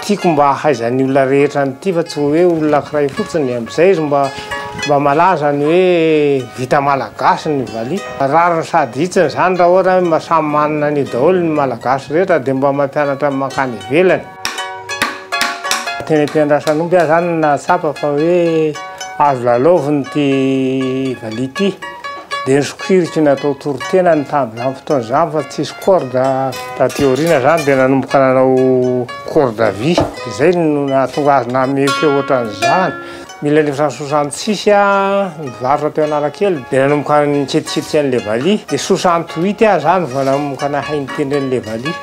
Tiako mba hahaizan'ny olona rehetra an'ity fa tsy hoe olona ankiray fotsiny, amin'izay izy mba mba malaza ny hoe vita malagasy ny valiha. Rariny sady hitsiny izany raha ohatra hoe mba samy manana an'io daholo ny malagasy rehetra dia mba mampianatra ny mankany ivelany. Teny am-piandrasan'omby aho izany no nahatsapa fa hoe azo lalaovina ity valiha ity. Dia nosokiriko natao toro-tenany tamin'izany fotoana izany fa tsisy corde. Taty aoriana izany dia nanomboka nanao corde vy. Izay no nahatonga azy nanome feo ohatran'izany. Mille neuf cent soixante six aho nivarotra teo Analakely dia nanomboka nikitikitika an'ilay valiha. Dia soixante huit aho izany vao nanomboka nahay nitendry an'ilay valiha.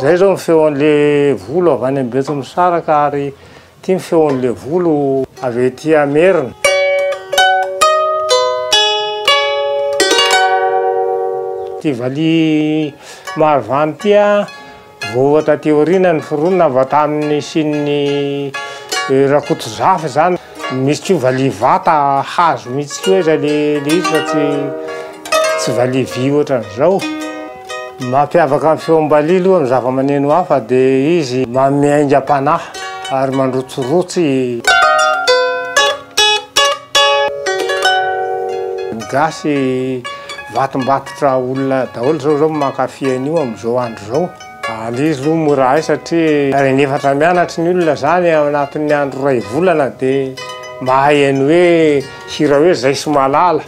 Izay izao ny feon'ilay volo avy any Ambohitsimisaraka ary Ity ny feon'le volo avy ety Merina. Ity valiha marovany ity a, vao taty aoriana ny foronina vao tamin'ny nisian'ny Rakotozafy zany. Misy koa valiha vata hazo mihitsy koa aiza le le izy fa tsy tsy valiha vy ohatran'izao. Mampiavaka ny feom-baliha aloha amin'ny zavamaneno hafa dia izy manome aingam-panahy ary mandrotsirotsy. Ny gasy vatombatotra olona daholo zao zao mankafy an'io amin'izao andro izao. Ilay izy aloha mora hay satria raha in'efatra mianatra ny olona zany ao anatin'ny andro iray volana dia mahay an'ny hoe hira hoe zay sy malala.